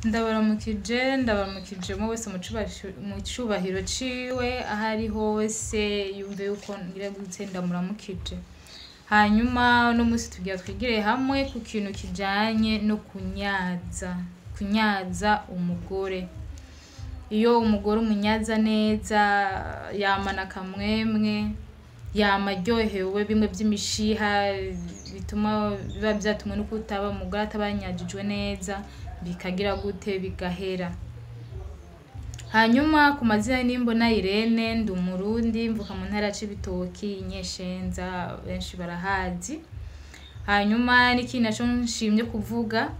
Ndabaramukije, ndabaramukije umwe wese mu cubahiro ciwe aho ari hose, yumve yuko ngira gute ndamuramukije. Hanyuma uno musi tugira twigire hamwe ku kintu kijanye no kunyaza, kunyaza umugore. Iyo umugore umunyaza neza yamana akamwemwe, yama aryohewe bimwe vy'imishiha bituma biba vyatumwe nuko utaba umugore ataba yanyagijwe neza, bikagira gute bigahera. Hanyuma ku mazina nimbona Irene, ndi umurundi, mvuka mu ntara ya Cibitoki, Inyeshenza benshi barahazi. Hanyuma n'ikindi naco nshimye kuvuga,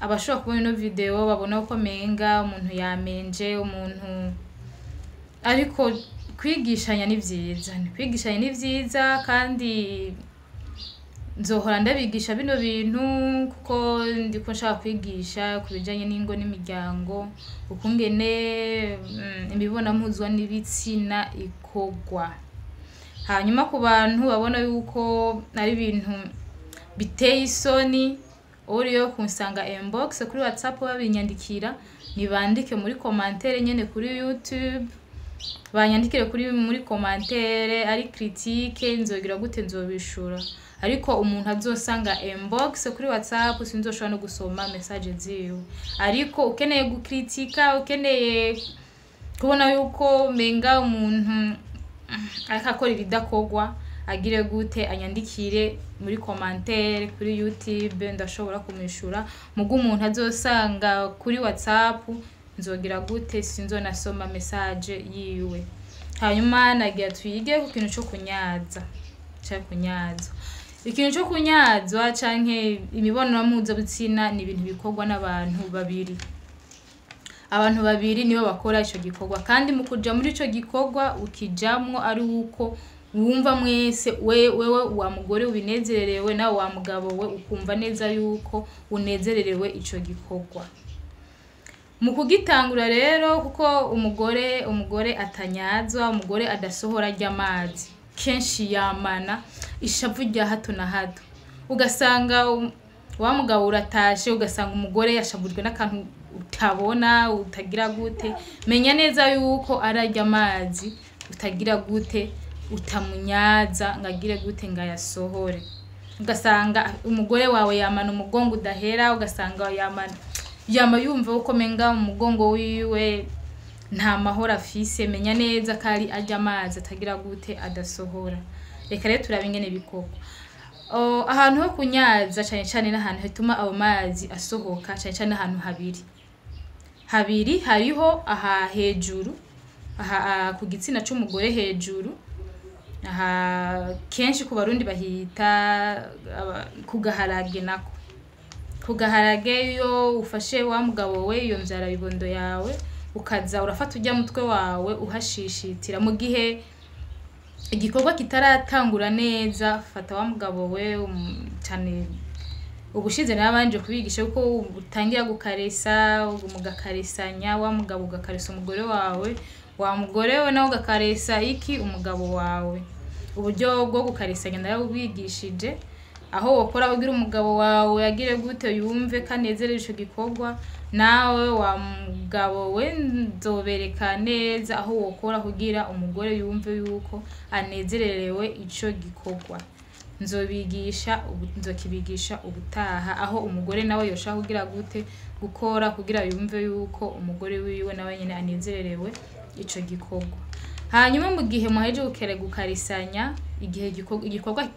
abashobora kubona ino video babona ko menga umuntu yamenje, umuntu ariko kwigishanya ni vyiza, kwigishanya ni vyiza kandi nzohora ndabigisha bino bintu kuko ndiko nshaka kwigisha ku bijanye n'ingo n'imiryango, ukungene imibonano mpuzabitsina ikorwa. Hanyuma ku bantu babona yuko ari ibintu biteye isoni, uriyo kunsanga inbox kuri WhatsApp babinyandikira, nibandike muri commentaire nyene kuri YouTube, banyandikire kuri muri commentaire ari critique nzogira gute nzobishura. Ariko umuntu azosanga inbox kuri WhatsApp sinzoshobora no gusoma message ziwe. Ariko ukeneye gukritika, ukeneye kubona yuko menga umuntu ariko akora ibidakorwa, agire gute anyandikire muri commentaire kuri YouTube ndashobora kumwishura. Muga umuntu azosanga kuri WhatsApp nzogira gute sinzonasoma message yiwe. Hanyuma nagira twige ku kintu co kunyaza, canke kunyazwa. Ikintu co kunyazwa canke imibonano mpuzabitsina ni ibintu bikorwa n'abantu babiri. Abantu babiri nibo bakora ico gikorwa, kandi mu kuja muri ico gikorwa ukijamwo ari uko wumva mwese, wewe wa mugore ubinezererewe nawe wa mugabo we ukumva neza yuko unezererewe ico gikorwa. Mu kugitangura rero, kuko umugore atanyazwa, umugore adasohora arya amazi, kenshi yamana ishavu rya hato na hato. Ugasanga wa mugabo uratashe, ugasanga umugore yashavujwe n'akantu utabona, utagira gute. Menya neza yuko ararya amazi, utagira gute, utamunyaza ngo agire gute ngo ayasohore. Ugasanga umugore wawe yamana umugongo udahera, ugasanga yama yumva uko menga umugongo wiwe nta mahoro afise. Menya neza ko ari arya amazi atagira gute adasohora. Reka rero turabe ingene bikorwa. Ahantu ho kunyaza cane cane n'ahantu hatuma ayo mazi asohoka, cane cane ahantu habiri. Habiri hariho aha hejuru, aha ku gitsina c'umugore hejuru, aha kenshi ku Barundi bahita ku gaharage nako. Ku gaharage iyo ufashe wa mugabo we iyo mvyara bibondo yawe, ukaza urafata urya mutwe wawe uhashishitira. Mu gihe igikorwa kitaratangura neza, fata wa mugabo we cane ubushize narabanje kubigisha yuko utangira gukaresa, mugakaresanya, wa mugabo ugakaresa umugore wawe, wa mugore we nawe ugakaresa iki umugabo wawe. Uburyo bwo gukaresanya narabubigishije, aho wokora kugira umugabo wawe agire gute yumve ko anezerewe ico gikorwa, nawe wa mugabo we nzobereka neza aho wokora kugira umugore yumve yuko anezererewe ico gikorwa. Nzobigisha, nzokibigisha ubutaha, aho umugore nawe yoshaka kugira gute gukora kugira yumve yuko umugore wiwe nawe nyene anezererewe ico gikorwa. Hanyuma mu gihe muhejeje gukarisanya, igihe igikorwa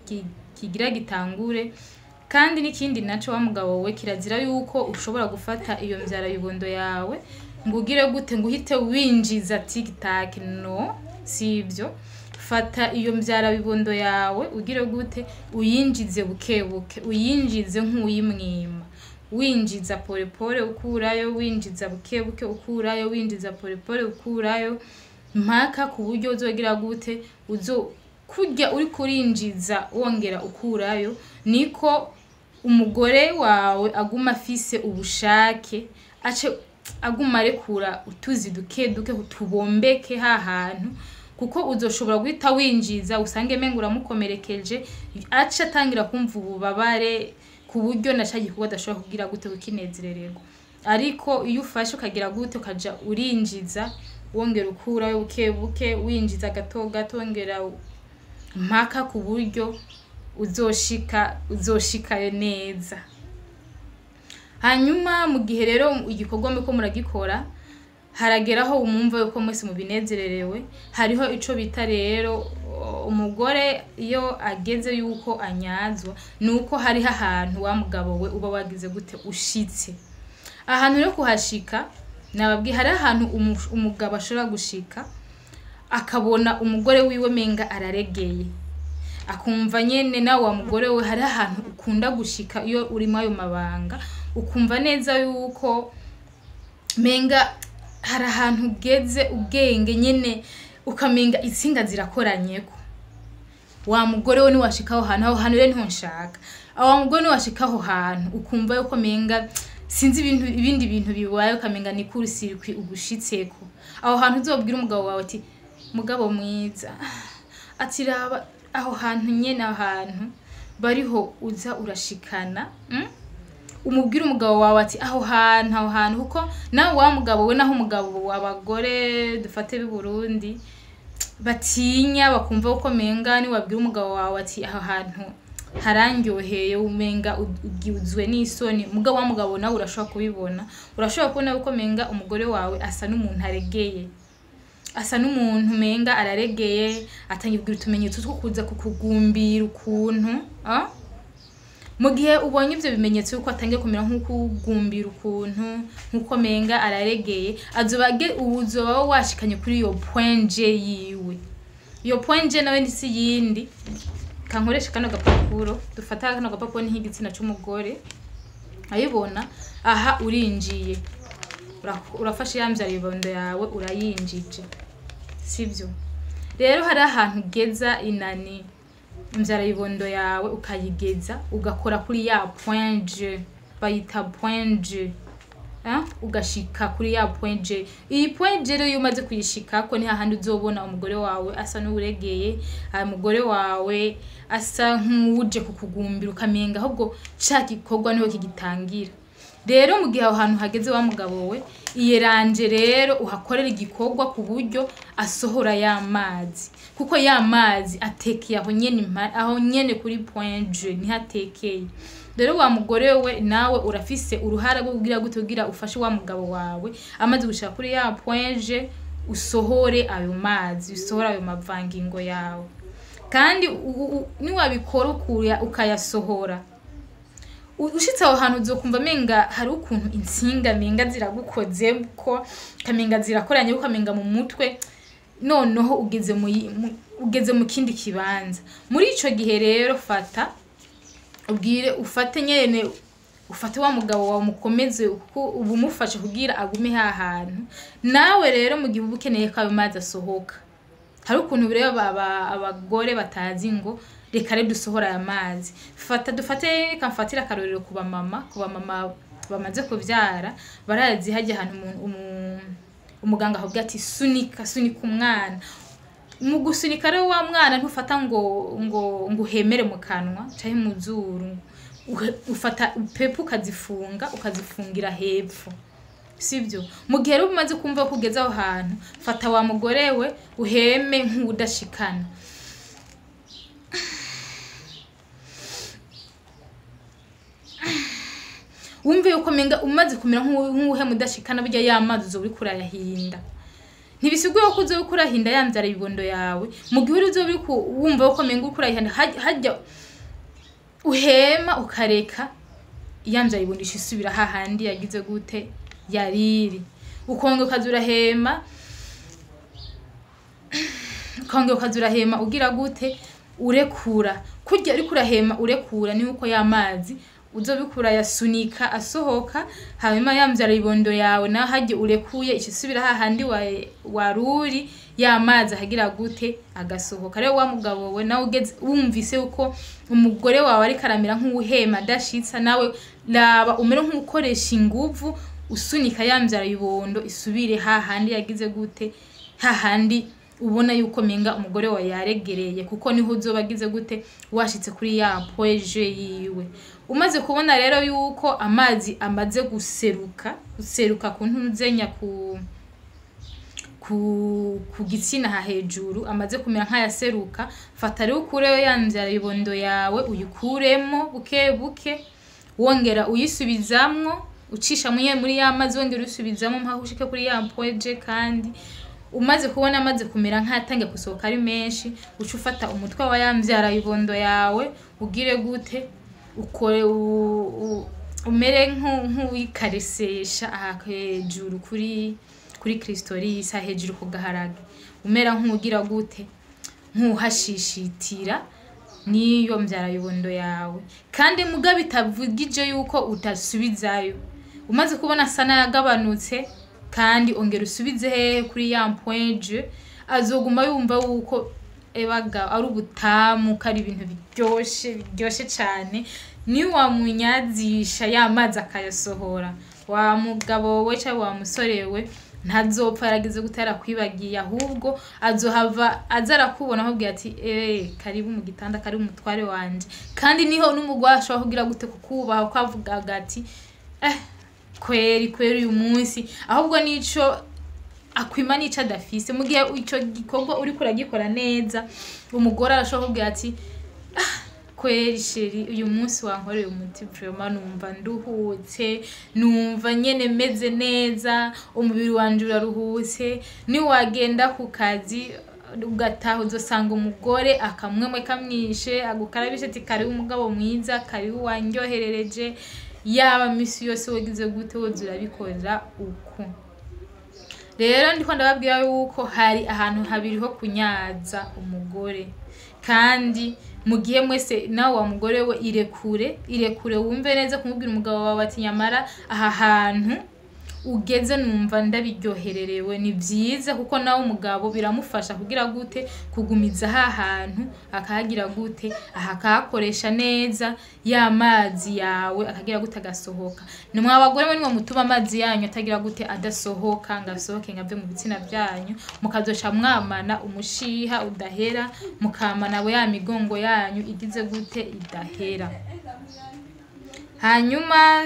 kigira gitangure, kandi n'ikindi naco wa mugabo we kirazira yuko ushobora gufata iyo mvyara bibondo yawe ngo ugire gute ngo uhite winjiza tic-tac, no sivyo. Fata iyo mvyara bibondo yawe ugire gute uyinjize buke buke, uyinjize nk'uwimwima, winjiza pole pole ukurayo, winjiza buke buke ukurayo, winjiza pole pole ukurayo, mpaka ku buryo uzogira gute uzo kurya uriko urinjiza wongera ukurayo, niko umugore wawe aguma afise ubushake, ace aguma arekura utuzi duke duke tubombeke hahantu, kuko uzoshobora guhita winjiza usange menga uramukomerekeje, ace atangira kumva ububabare ku buryo na ca gikorwa adashobora kugira gute kukinezerererwa. Ariko iyo ufashe ukagira gute, ukaja urinjiza wongera ukurayo buke buke, winjiza gato gato, wongera mpaka ku buryo uzoshikayo neza. Hanyuma mu gihe rero igikorwa muriko muragikora, harageraho umwumva yuko mwese mubinezererewe. Hariho ico bita rero umugore iyo ageze yuko anyazwa, nuko hariho ahantu wa mugabo we uba wagize gute, ushitse. Ahantu rero kuhashika, nababwiye hariho ahantu umugabo ashobora gushika akabona umugore wiwe menga araregeye, akumva nyene nawe wa mugore we. Hariho ahantu ukunda gushika iyo urimo ayo mabanga, ukumva neza yuko menga hari ahantu ugeze ubwenge nyene, ukamenga itsinga zirakoranyeko. Wa mugore we, niwashika aho hantu, aho hantu rero niho nshaka. Wa mugore, niwashika aho hantu ukumva yuko menga sinzi ibintu, ibindi bintu bibaye, ukamenga ni court-circuit ugushitseko, aho hantu uzobwira umugabo wawe ati: "Mugabo mwiza," ati: "Raba aho hantu nyene, aho hantu bariho uza urashikana." Umubwire umugabo wawe ati: "Aho hantu, aho hantu," kuko nawe wa mugabo we, naho umugabo, abagore dufate b'i Burundi batinya, bakumva ko menga niwabwira umugabo wawe ati: "Aho hantu harandyoheye," umenga ugizwe n'isoni. Mugabo wa mugabo, nawe urashobora kubibona, urashobora kubona ko menga umugore wawe asa n'umuntu aregeye, asa n'umuntu menga araregeye, atangiye kugira utumenyetso two kuza kukugumbira ukuntu, ah? Mu gihe ubonye ivyo bimenyetso yuko atangiye kumera nk'ukugumbira ukuntu, nk'uko menga araregeye, azoba ubu uzoba washikanye kuri iyo point G yiwe. Iyo point G nawe si yindi, kankoresha kano gapapuro. Dufata kano gapapuro ni nk'igitsina c'umugore, ayibona aha, urinjiye, urafashe ya mvyaribondo yawe, urayinjije, sivyo? Rero hari ahantu ugeza inani imvyarabibondo yawe, ukayigeza ugakora kuri ya point G, bayita point G, ugashika kuri ya point G. Iyi point G rero, iyo umaze kuyishikako, ni hahandi uzobona umugore wawe asa n'uwuregeye, umugore wawe asa nk'uwuje kukugumbira, ukamenga ahubwo ca gikorwa niho kigitangira. Rero mu gihe aho hantu hageze, wa mugabo we, iyeranje rero uhakorera igikorwa ku buryo asohora ya mazi, kuko ya mazi atekeye aho nyene, aho nyene kuri point G niho atekeye. Rero wa mugore we, nawe urafise uruhara rwo kugira gute, kugira ufashe wa mugabo wawe amaze gushika kuri ya point G, usohore ayo mazi, usohore ayo mavangingo yawe. Kandi niwabikora ukayasohora, ushitse aho hantu uzokumva menga hari ukuntu intsinga menga ziragukozeko, kamenga zirakoranye, ukamenga mu mutwe noneho ugeze mu kindi kibanza. Muri ico gihe rero, fata ubwire, ufate nyene, ufate wa mugabo wawe, mukomeze, kuko uba umufashe kugira agume ha hantu. Nawe rero mu gihe uba ukeneye ko ayo mazi asohoka, hari ukuntu rero abagore batazi ngo reka rero dusohora aya mazi. Fata, dufate, kamfatira akarorero ku bamama bamaze kuvyara, barazi hajya ahantu umuganga akubwira ati: "Sunika, sunika umwana." Mu gusunika rero wa mwana, ntufata ngo uhemere mu kanwa canke mu zuru, ufata upepo ukazifunga, ukazifungira hepfo, sibyo? Mu gihe rero umaze kumva ko ugeze aho hantu, fata wa mugore we, uheme nk'udashikana. Wumve yuko menga umaze kumera nk'uwuhema udashikana, burya ya mazi uzoba uriko urayahinda. Ntibisiguye ko uzoba uriko urahinda ya mvyara ibibondo yawe. Mu gihe uri uzoba uriko wumva yuko menga uriko urayihinda, harya uhema ukareka, ya mvyara ibibondo ica isubira hahandi yagize gute, yariri. Ukongera ukaza urahema, ukongera ukaza urahema, ugira gute, urekura. Kurya uriko urahema urekura, ni uko ya mazi uzobikura yasunika asohoka. Hanyuma ya mvyara ibibondo yawe naho harya urekuye ica isubira hahandi waruri, ya mazi ahagira gute, agasohoka. Rero wa mugabo we, nawe ugeze wumvise uko umugore wawe ariko aramera nk'uwuhema adashitsa, nawe raba umere nk'ukoresha inguvu, usunika ya mvyara ibibondo isubire hahandi yagize gute, hahandi. Ubona yuko menga umugore wawe yaregereye, kuko niho uzoba agize gute, washitse kuri ya point G yiwe. Umaze kubona rero yuko amazi amaze guseruka ku ntuzenya ku gitsina aha hejuru, amaze kumera nk'ayaseruka, fata rero ukureyo ya mvyarabibondo yawe, uyikuremo buke buke, wongera uyisubizamwo, ucisha muri ya mazi, wongera uyisubizamwo mpaka ushike kuri ya point G. Kandi umaze kubona amaze kumera nk'ayatangiye gusohoka ari menshi, uca ufata umutwe wa ya mvyarabibondo yawe, ugire gute, ukore umere nk'uwikaresesha aha hejuru kuri clitoris, hejuru ku gaharage, umera nk'ugira gute, nk'uhashishitira niyo mvyarabibondo yawe. Kandi muga bitavugije yuko utasubizayo. Umaze kubona asa n'ayagabanutse, kandi ongera usubize hehe, kuri ya point G, azoguma yumva yuko ebaga ari ubutamu, ko ari ibintu biryoshe, biryoshe cane. Niyo wamunyazisha ya mazi akayasohora, wa mugabo we canke wa musore we, ntazopfa yaragize gute, yarakwibagiye. Ahubwo azohava aza arakubona akubwira ati: "Karibu mu gitanda, karibu umutware wanje." Kandi niho n'umugore ashobora kugira gute, kukubaha, ko avugaga ati: "Kweri kweri uyu munsi." Ahubwo nico akwima nico adafise. Mu gihe ico gikorwa uriko uragikora neza, umugore arashobora kubwira ati: "Ah, kweri chéri, uyu munsi wankoreye umuti, vraiment numva nduhutse, numva nyene meze neza, umubiri wanje uraruhutse." Niwagenda ku kazi ugataha, uzosanga umugore akamwemwe kamwishe, agukarabishe ati: "Karibu umugabo mwiza, karibu wanryoherereje." Yaba misi yose wagize gute, woza urabikora uko. Rero ndiko ndababwira yuko hari ahantu habiri ho kunyaza umugore. Kandi mu gihe mwese, nawe wa mugore we, irekure, irekure, wumve neza kumubwira umugabo wawe ati: "Nyamara aha hantu ugeze numva ndabiryohererewe." Ni byiza, kuko nawe umugabo biramufasha kugira gute, kugumiza ha hantu, akahagira gute, aha akahakoresha neza, ya mazi yawe akagira gute, agasohoka. Ni mwa bagore mwe, nimwe mutuma amazi yanyu atagira gute, adasohoka, ngo asohoke, ngo ave mu bitsina byanyu, mukazoca mwamana umushiha udahera, mukamana ya migongo yanyu igize gute, idahera. Hanyuma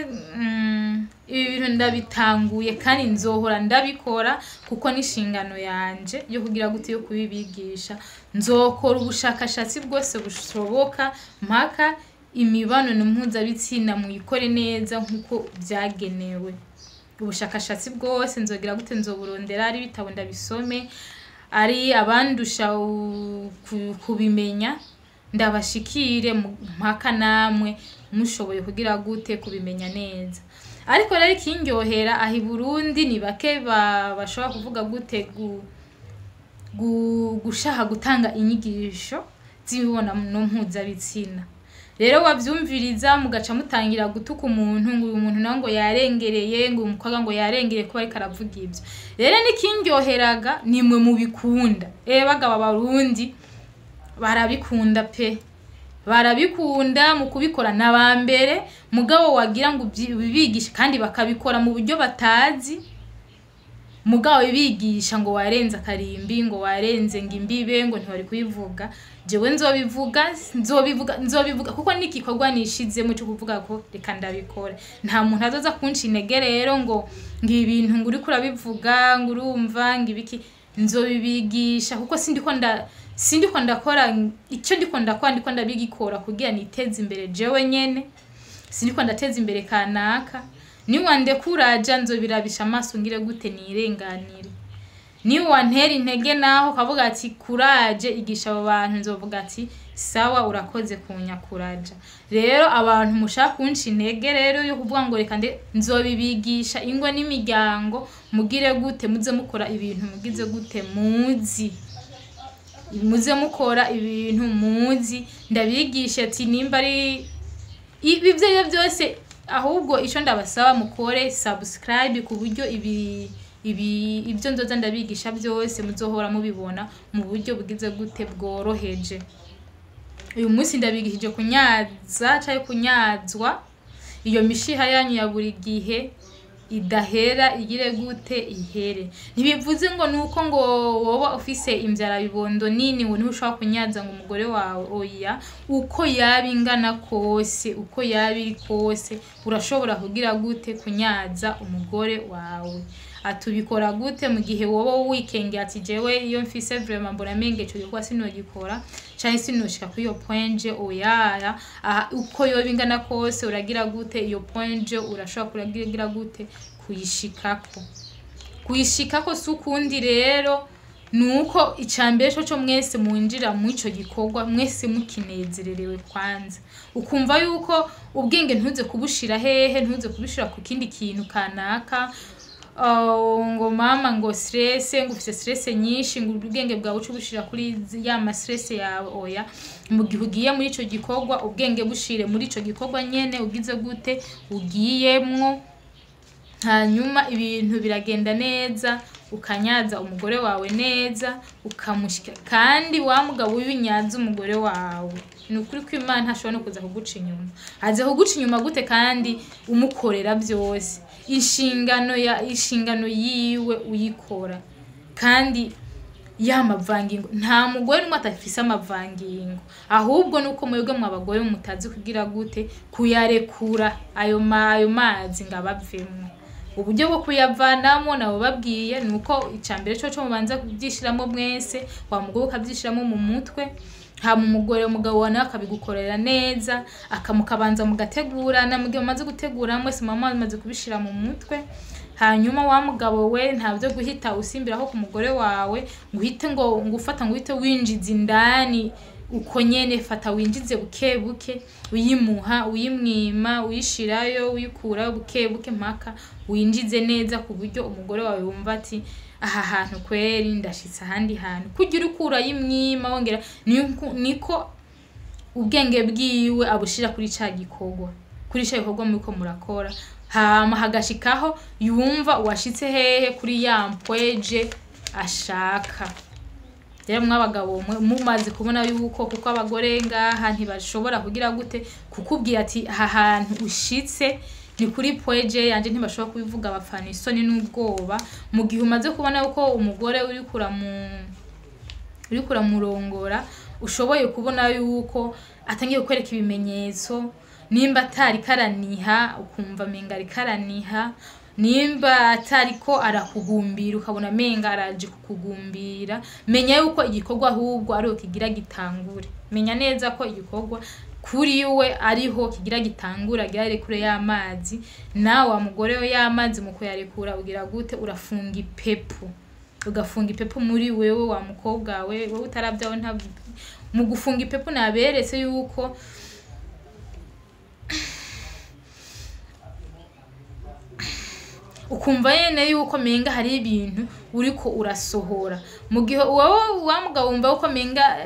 ibi bintu ndabitanguye kandi nzohora ndabikora, kuko n'inshingano yanje yo kugira gute, yo kubibigisha. Nzokora ubushakashatsi bwose bushoboka mpaka imibonano mpuzabitsina muyikore neza nk'uko byagenewe. Ubushakashatsi bwose nzogira gute, nzoburondera, ari ibitabo ndabisome, ari abandusha kubimenya ndabashikire, mpaka namwe mushoboye kugira gute, kubimenya neza. Ariko rero ikindyohera, aha i Burundi ni bake bashobora kuvuga gute, gushaka gutanga inyigisho z'imibonano mpuzabitsina. Rero wavyumviriza, mugaca mutangira gutuka umuntu, ngo uyu muntu nawe ngo yarengereye, ngo uyu mukobwa ngo yarengereye kuba ariko aravuga ivyo. Rero nikindyoheraga, nimwe mubikunda. Bagabo abarundi barabikunda pe, barabikunda mu kubikora n'abambere. Mugabo wagira ngo ubibigishe, kandi bakabikora mu buryo batazi. Mugabo bibigisha ngo warenze akarimbi, ngo warenze, ngo imbibe, ngo ntiwari kubivuga. Jewe nzobivuga, nzobivuga, nzobivuga, kuko n'igikorwa nishizemo cyo kuvuga ko reka ndabikora. Nta muntu azoza kunca intege rero ngo ibintu ngo uriko urabivuga, ngo urumva ngo ibiki. Nzobibigisha, kuko sindiko ndakora icyo ndiko ndakora, ndiko ndabigikora kugira niteze imbere jewe nyene, sindiko ndateza imbere kanaka. Niwandekuraja, nzobirabisha amaso, ngire gute, nirenganire. Niwantera intege naho ukavuga ati: "Kuraje, igisha abo bantu," nzovuga ati: "Sawa, urakoze kunyakuraja." Rero abantu mushaka kunca intege rero yo kuvuga ngo reka nde, nzobibigisha. Ingo n'imiryango, mugire gute, muze mukora ibintu mugize gute, muzi, muze mukora ibintu muzi. Ndabigisha ati nimba ari ibi ibyo ari byo byose. Ahubwo icyo ndabasaba, mukore subscribe, ku buryo ibi ibyo nzoza ndabigisha byose muzohora mubibona mu buryo bugize gute, bworoheje. Uyu munsi ndabigishije kunyaza cyangwa kunyazwa iyo mishiha yanyu ya buri gihe. Idahera igire gute? Ihere. Ntibivuze ngo nuko ngo woba ufise imvyara bibondo nini ngo niho ushobora kunyaza ngo umugore wawe, oya. Uko yaba ingana kose, uko yaba iri kose, urashobora kugira gute? Kunyaza umugore wawe. Atubikora gute? Mu gihe woba wikengera ati jewe iyo mfise vraiment mbona menge ico gikorwa sinogikora canke sinoshika kuri iyo point je, oya. Aha, uko yoba ingana kose uragira gute? Iyo point je urashobora kuragira gute? Kuyishikako. Kuyishikako si ukundi rero, nuko icambere coco mwese mwinjira mw'ico gikorwa mwese mukinezererewe. Kwanza ukumva yuko ubwenge ntuze kubushira hehe, ntuze kubishira ku kindi kintu kanaka, ngo mama ngo stress, ngo ufise stress nyinshi, ngo ubwenge bwawe uce ubushira kuri ya ma stress yawe, oya. Mu gihe ugiye muri ico gikorwa, ubwenge bushire muri ico gikorwa nyene ugize gute? Ugiyemwo. Hanyuma ibintu biragenda neza, ukanyaza umugore wawe neza, ukamushika. Kandi wa mugabo w'ibinyaza umugore wawe, ni ukuri ko Imana ntashobora no kuza kuguca inyuma. Aza kuguca inyuma gute kandi umukorera byose? Inshingano ya inshingano yiwe uyikora, kandi ya mavangingo, nta mugore n'umwe atafise amavangingo, ahubwo nuko mwebwe mwa bagore mutazi kugira gute? Kuyarekura ayo mazi ngo abavemwo. Uburyo bwo kuyavanamo nabo babwiye nuko icambere coco mubanza kubyishiramo mwese, wa mugore ukabyishiramo mu mutwe, hama umugore umugabo wawe nawe akabigukorera neza, akamukabanza mugategurana. Mu gihe mumaze gutegura mwese, muba mumaze kubishira mu mutwe. Hanyuma wa mugabo we, nta byo guhita usimbiraho ku mugore wawe ngo uhite ngo ufata ngo uhite winjiza indani uko nyene. Fata winjize buke buke, uyimuha, uyimwima, uyishirayo, uyikurayo buke buke, mpaka winjize neza ku buryo umugore wawe wumva ati aha hantu kweri ndashitse ahandi hantu. Kugira uko urayimwima wongera, niko ubwenge bwiwe abushira kuri ca gikorwa, kuri ca gikorwa muriko murakora, hama hagashikaho yumva washitse hehe? Kuri ya mpweje ashaka. Rero mw'abagabo mwe mumaze kubona yuko, kuko abagore ngaha ntibashobora kugira gute? Kukubwira ati aha hantu ushitse ni kuri pweje yanje, ntibashobora kubivuga, bapfana isoni n'ubwoba. Mu gihe umaze kubona yuko umugore uriko uramurongora, ushoboye kubona yuko atangiye kukwereka ibimenyetso, nimba atari karaniha ukumva menga ariko araniha, nimba atariko arakugumbira ukabona menga araje kukugumbira, menya yuko igikorwa ahubwo ariho kigira gitangure. Menya neza ko igikorwa kuri we ariho kigira gitangura, agira arekure y'amazi. Nawe wa mugore we, y'amazi mu kuyarekura ugira gute? Urafunga ipepu, ugafunga ipepu muri wewe. Wa mukobwa we, wowe utarabyawe, nta mu gufunga ipepu naberetse yuko ukumva yene yuko menga hari ibintu uriko urasohora. Mu gihe wowe wa mugabo wumva uko menga